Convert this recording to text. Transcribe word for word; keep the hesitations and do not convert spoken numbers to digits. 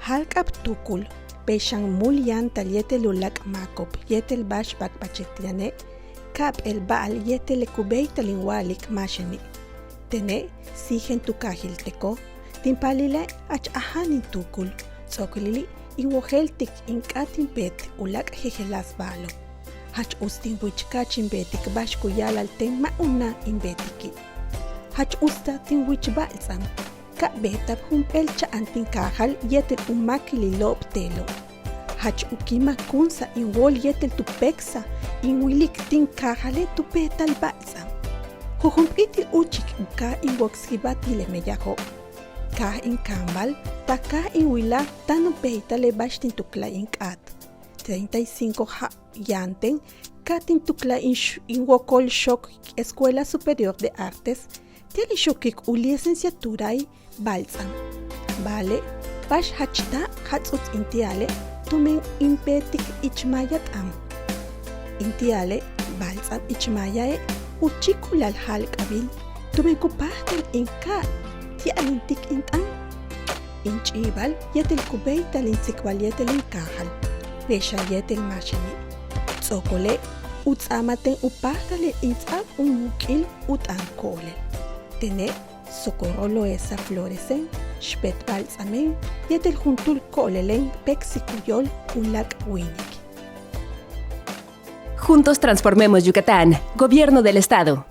Jáalk'ab tuukul, bey xan múul yáantal yéetel uláak' máako'ob yéetel ba'ax bak'bachil ti'ane', ka'ap'éel ba'al yéetel le ku béeytal in wa'alik máaxani'. Tene' síijen tu kaajil Teco, tin paalile' jach aja'an in tuukul, ts'o'okilili' in wojéeltik in k'áat in beet uláak' jejeláas ba'alo'. Jach uts tin wich ka'ach in beetik ba'ax ku ya'ala'al ten ma' unaj in beetiki'. Jach uts taj tin wich ba'altz'am, ka beeta'ab jump'éel cha'an tin kaajal yéetel u máakililo'ob te'elo'. Jach u kiimakúunsa'al in wóol yéetel tu péeksa'al in wilik tin kaajale' tu beeta'al ba'altz'am. Jujun p'íitil úuchik u káaj in woksibáa ti' le meyajo'. Káaj in kaambal, taj káaj in wilaj táan u béeytal le ba'ax tin tuklaj in k'áat. Treinta y cinco ja' yaan ten, ka tin tuklaj in, in wokol xook Escuela Superior de Artes, ti'al in xokik u licenciaturae' ba'altz'am. Ba'ale' ba'ax jach taj jats'uts in ti'ale' tumen in beetik ich maaya t'aan. In ti'ale' ba'altz'am ich maayae' u chíikulal jáalk'abil tumen ku páajtal in ka'aj ti'alintik in t'aan, in ch'i'ibal yéetel ku béeytal in tsikbal yéetel in kaajal, bey xan yéetel máaxani'. Ts'o'okole' u ts'a'abal ten u páajtalil in ts'áaik u muuk'il u t'aan ko'olel. Tene' Socorro Loesa Floresen, xpetba'altz'amen yéetel juntúul ko'olelen péeksik u yóol uláak' wíinik. Juntos transformemos Yucatán. Gobierno del Estado.